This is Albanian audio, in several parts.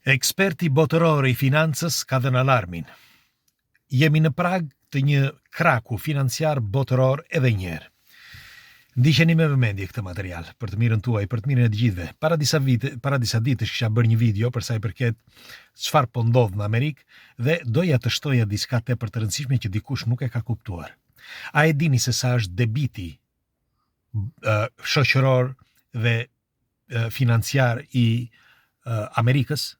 Eksperti botëror i financës ka dhënë alarmin. Jemi në prag të një kraku financiar botëror edhe një herë. Ndiqeni me vëmendje këtë material për të mirën tuaj, për të mirën e të gjithëve. Para disa vite, para disa ditësh kisha bërë një video për sa i përket çfarë po ndodh në Amerikë dhe doja të shtoja diçka tepër të rëndësishme që dikush nuk e ka kuptuar. A e dini se sa është debiti shoqëror dhe financiar i Amerikës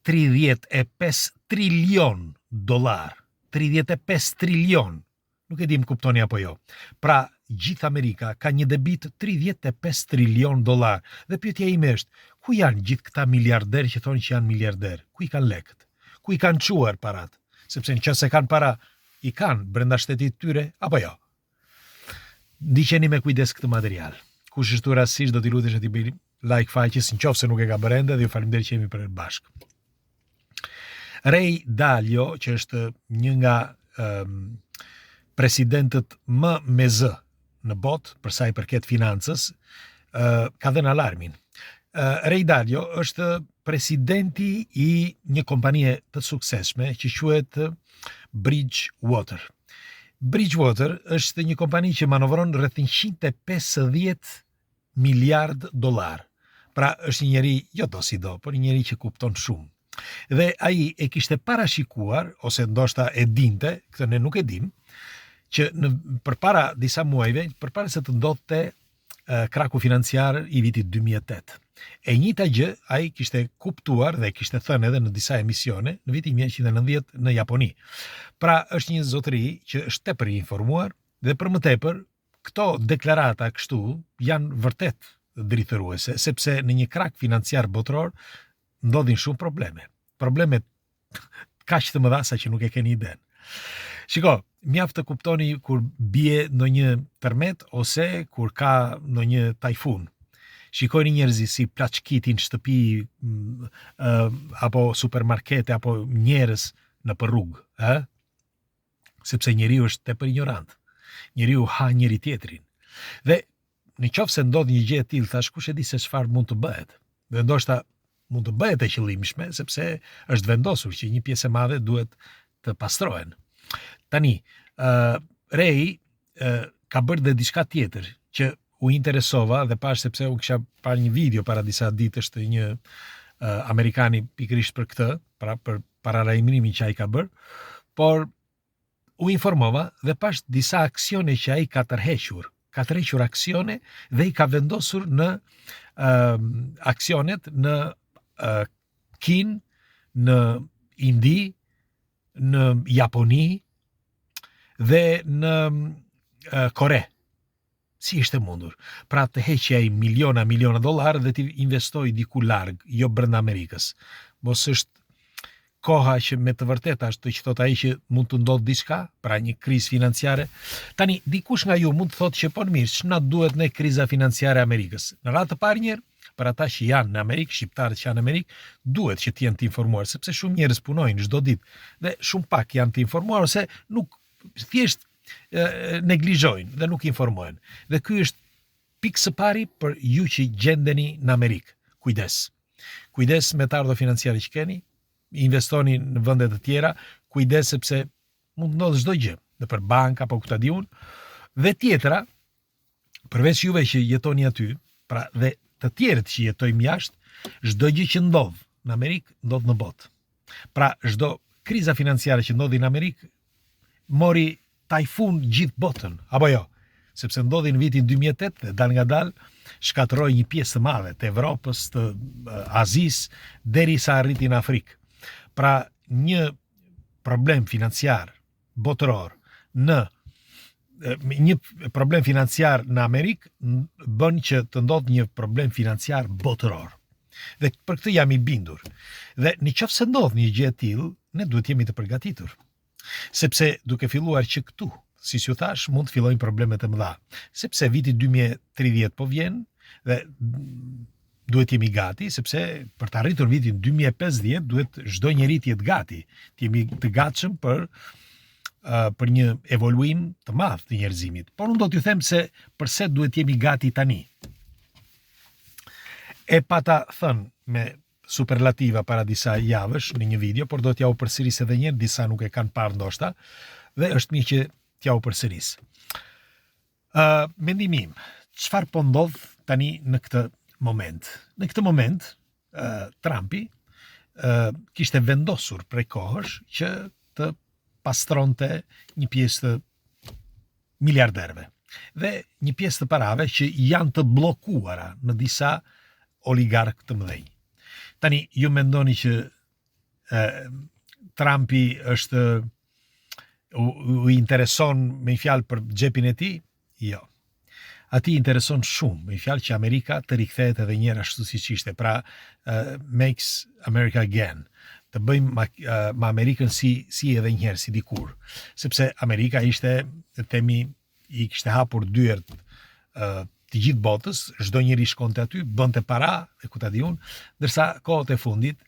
35 trilion dollar 35 trilion nuk e di më kuptoni apo jo pra gjithë Amerika ka një debit 35 trilion dollar dhe pyetja ime është ku janë gjithë këta miliarderë që thonë që janë miliarderë ku i kanë lekët ku i kanë çuar parat sepse në qoftë se kanë para i kanë brenda shtetit të tyre apo jo Ndiqeni me kujdes këtë material. Kush është rastësisht do t'i lutesha t'i bëjë like faqes në qoftë se nuk e ka bërë ende dhe ju faleminderit që jemi për bashkë. Ray Dalio, që është një nga um, presidentët më me zë në botë për sa i përket financës, uh, ka dhënë alarmin. Uh, Ray Dalio është presidenti i një kompanie të suksesshme që quhet Bridgewater. Bridgewater është një kompani që manovron rreth 150 miliard dollar. Pra është një njeri, jo dosido, por një njeri që kupton shumë. Dhe ai e kishte parashikuar, ose ndoshta e dinte, këtë ne nuk e dim, që në përpara disa muajve, përpara se të ndodhte kraku financiar i vitit 2008. E njëjta gjë ai kishte kuptuar dhe kishte thënë edhe në disa emisione në vitin 1990 në Japoni. Pra është një zotëri që është tepër i informuar dhe për më tepër këto deklarata kështu janë vërtet drithëruese, sepse në një krak financiar botëror ndodhin shumë probleme. Probleme kaq të mëdha sa që nuk e keni idenë. Shiko, mjaft të kuptoni kur bie ndonjë tërmet ose kur ka ndonjë tajfun. Shikojni njerëzit si plaçkitin shtëpi mm, apo supermarkete apo njerëz nëpër rrugë, ë? Sepse njeriu është tepër injorant. Njeriu ha njëri tjetrin. Dhe në qoftë se ndodh një gjë e tillë, thash kush e di se çfarë mund të bëhet. Dhe ndoshta mund të bëhet e qëllimshme, sepse është vendosur që një pjesë e madhe duhet të pastrohen. Tani, ë uh, Ray uh, ka bërë dhe diçka tjetër që u interesova dhe pashë sepse unë kisha parë një video para disa ditësh të një uh, amerikani pikërisht për këtë, pra për paralajmërimin që ai ka bërë, por u informova dhe pashë disa aksione që ai ka tërhequr. Ka tërhequr aksione dhe i ka vendosur në uh, aksionet në uh, Kinë, në Indi, në Japoni dhe në uh, Kore. Si është e mundur? Pra të heqë ai miliona, miliona dollarë dhe t'i investojë diku larg, jo brenda Amerikës. Mos është koha që me të vërtetë ashtu që thotë ai që mund të ndodhë diçka, pra një krizë financiare. Tani dikush nga ju mund të thotë që po mirë, ç'na duhet ne kriza financiare e Amerikës. Në radhë të parë njëherë, për ata që janë në Amerikë, shqiptarët që janë në Amerikë, duhet që të jenë të informuar, sepse shumë njerëz punojnë çdo ditë dhe shumë pak janë të informuar ose nuk thjesht neglizhojnë dhe nuk informohen. Dhe ky është pikë së pari për ju që gjendeni në Amerikë. Kujdes. Kujdes me të ardhur financiare që keni, investoni në vende të tjera, kujdes sepse mund të ndodhë çdo gjë, nëpër banka apo ku ta di unë. Dhe tjetra, përveç juve që jetoni aty, pra dhe të tjerët që jetojmë jashtë, çdo gjë që ndodh në Amerikë ndodh në botë. Pra çdo kriza financiare që ndodhi në Amerikë mori tajfun gjithë botën, apo jo? Sepse ndodhi në vitin 2008 dhe dalëngadalë shkatërroi një pjesë të madhe të Evropës, të Azisë, derisa arriti në Afrikë. Pra një problem financiar botëror në një problem financiar në Amerikë bën që të ndodhë një problem financiar botëror. Dhe për këtë jam i bindur. Dhe në qoftë se ndodh një gjë e tillë, ne duhet jemi të përgatitur. Sepse duke filluar që këtu, siç ju thash, mund të fillojnë problemet e mëdha. Sepse viti 2030 po vjen dhe duhet jemi gati, sepse për të arritur vitin 2050 duhet çdo njeri të jetë gati, të jemi të gatshëm për uh, për një evoluim të madh të njerëzimit. Por unë do t'ju them se përse duhet jemi gati tani. E pata thënë me superlativa para disa javësh në një video, por do t'jua përsëris edhe një herë, disa nuk e kanë parë ndoshta, dhe është mirë që t'jua përsëris. Uh, mendimi im, çfarë po ndodh tani në këtë moment? Në këtë moment, uh, Trumpi uh, kishte vendosur prej kohësh që të pastronte një pjesë të miliarderëve dhe një pjesë të parave që janë të bllokuara në disa oligarkë të mëdhenj. Tani ju mendoni që e, Trumpi është u, u intereson me një fjalë për xhepin e tij? Jo. Atij i intereson shumë, me një fjalë që Amerika të rikthehet edhe një herë ashtu siç ishte, pra uh, makes America again, të bëjmë ma, uh, ma Amerikën si si edhe një herë si dikur, sepse Amerika ishte, të themi, i kishte hapur dyert uh, të gjithë botës, çdo njeri shkonte aty, bënte para, e ku ta di unë, ndërsa kohët e fundit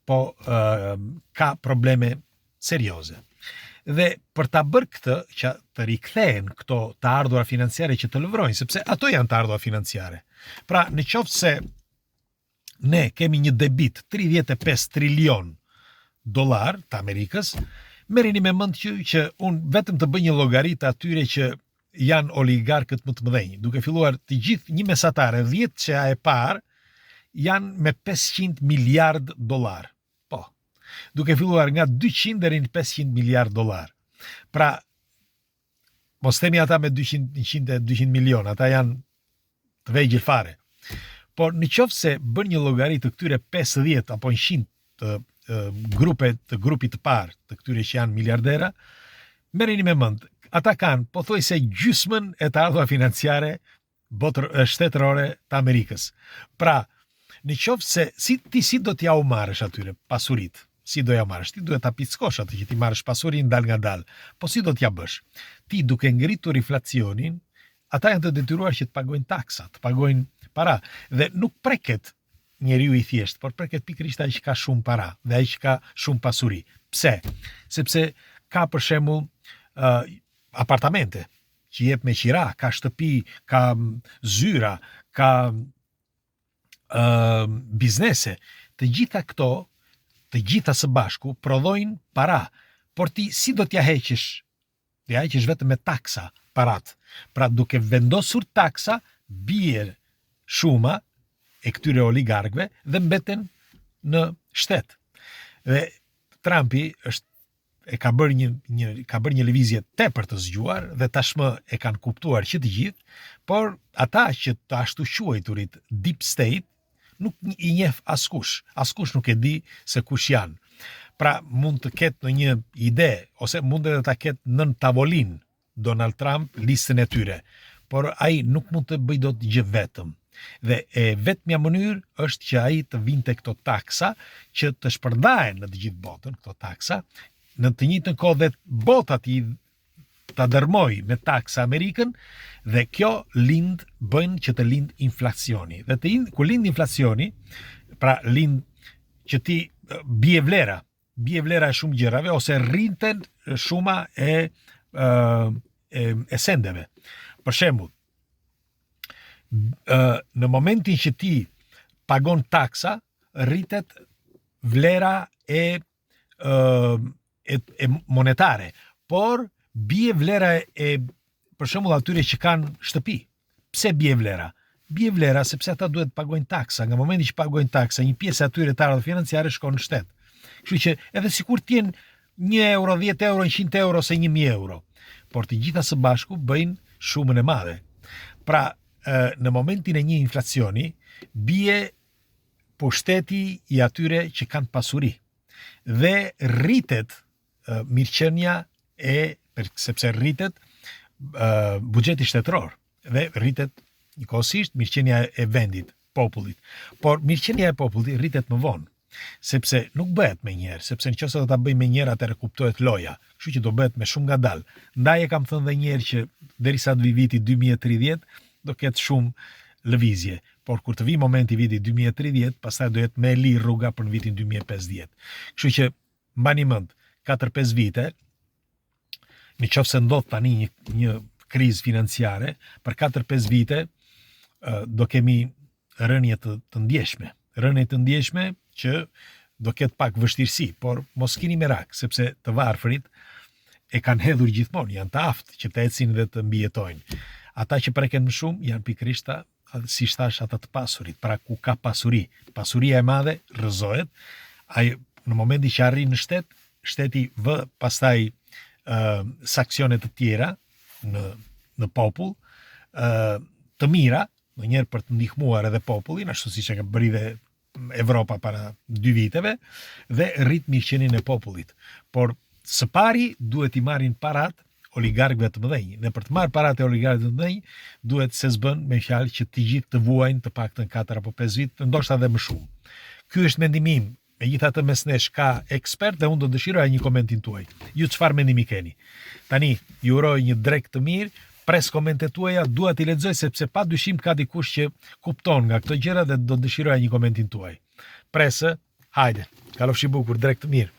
po uh, ka probleme serioze. Dhe për ta bërë këtë, që të rikthehen këto të ardhura financiare që të lëvrojnë, sepse ato janë të ardhura financiare. Pra, në qoftë se ne kemi një debit 35 trilion dollar të Amerikës, merreni me mend që, që unë vetëm të bëj një llogari të atyre që janë oligarkët më të mëdhenj, duke filluar të gjithë një mesatare 10-shja e parë janë me 500 miliard dollar. Po. Duke filluar nga 200 deri në 500 miliard dollar. Pra, mos themi ata me 200, 100 e 200 milion, ata janë të vegjël fare. Por në qoftë se bën një llogari të këtyre 50 apo 100 të grupe të grupit të parë të këtyre që janë miliardera, merreni me mend, ata kanë pothuajse gjysmën e të ardhurave financiare botër, shtetërore të Amerikës. Pra, në qoftë se si ti si do t'ja u marrësh atyre pasuritë, si do ja marrësh, ti duhet ta pickosh atë që t'i marrësh pasurinë dalngadalë. Po si do t'ja bësh? Ti duke ngritur inflacionin, ata janë të detyruar që të paguajnë taksa, të paguajnë para dhe nuk preket njeriu i thjeshtë, por preket pikërisht ai që ka shumë para dhe ai që ka shumë pasuri. Pse? Sepse ka për shembull uh, apartamente që jep me qira, ka shtëpi, ka zyra, ka uh, biznese. Të gjitha këto, të gjitha së bashku, prodhojnë para. Por ti si do t'ja heqësh? Do ja heqësh vetëm me taksa parat. Pra duke vendosur taksa, bie shuma e këtyre oligarkëve dhe mbeten në shtet. Dhe Trumpi është e ka bërë një një ka bërë një lëvizje tepër të zgjuar dhe tashmë e kanë kuptuar që të gjithë, por ata që të ashtuquajturit deep state nuk i njeh askush, askush nuk e di se kush janë. Pra mund të ketë ndonjë ide ose mund edhe ta ketë nën tavolinë Donald Trump listën e tyre, por ai nuk mund të bëjë dot gjë vetëm. Dhe e vetmja mënyrë është që ai të vinte këto taksa që të shpërndahen në të gjithë botën këto taksa, në të njëjtën kohë dhe bota t'i ta dërmojë me taksa Amerikën dhe kjo lind bën që të lind inflacioni. Dhe të in, kur lind inflacioni, pra lind që ti bie vlera, bie vlera e shumë gjërave ose rritet shuma e e, e sendeve. Për shembull, në momentin që ti pagon taksa, rritet vlera e e, e monetare, por bie vlera e për shembull atyre që kanë shtëpi. Pse bie vlera? Bie vlera sepse ata duhet të paguajnë taksa. Nga momenti që paguajnë taksa, një pjesë e atyre të ardhurave financiare shkon në shtet. Kështu që edhe sikur të jenë 1 euro, 10 euro, 100 euro ose 1000 euro, por të gjitha së bashku bëjnë shumën e madhe. Pra, në momentin e një inflacioni bie pushteti i atyre që kanë pasuri dhe rritet mirëqenia e sepse rritet buxheti shtetëror dhe rritet njëkohësisht mirëqenia e vendit, popullit. Por mirëqenia e popullit rritet më vonë, sepse nuk bëhet menjëherë, sepse në qoftë se do ta bëjmë menjëherë atëherë kuptohet loja, kështu që do bëhet me shumë ngadalë. Ndaj e kam thënë dhe një herë që derisa të vijë viti 2030 do ketë shumë lëvizje, por kur të vijë momenti i vitit 2030, pastaj do jetë më e lirë rruga për në vitin 2050. Kështu që mbani mend, 4-5 vite, në qoftë se ndodh tani një, një krizë financiare, për 4-5 vite do kemi rënie të, të ndjeshme. Rënie të ndjeshme që do ketë pak vështirësi, por mos kini merak, sepse të varfërit e kanë hedhur gjithmonë, janë të aftë që të ecin dhe të mbijetojnë. Ata që preken më shumë janë pikërisht ta, siç thashë, ata të pasurit, pra ku ka pasuri. Pasuria e madhe rrëzohet, ai në momentin që arrin në shtet, shteti vë pastaj uh, sanksione të tjera në në popull, uh, të mira, ndonjëherë për të ndihmuar edhe popullin, ashtu siç e ka bërë dhe Evropa para dy viteve dhe rrit mirëqenien e popullit. Por së pari duhet t'i marrin parat oligarkëve të mëdhenj dhe për të marrë parat e oligarkëve të mëdhenj duhet se s'bën me fjalë që të gjithë të vuajnë të paktën 4 apo 5 vit, ndoshta edhe më shumë. Ky është mendimi im. Megjithatë mes nesh ka ekspert dhe unë do dëshiroja një komentin tuaj. Ju çfarë mendimi keni? Tani ju uroj një drekë të mirë, pres komentet tuaja, dua t'i lexoj sepse pa dyshim ka dikush që kupton nga këto gjëra dhe do dëshiroja një komentin tuaj. Pres, hajde, kalofshi bukur, drekë të mirë.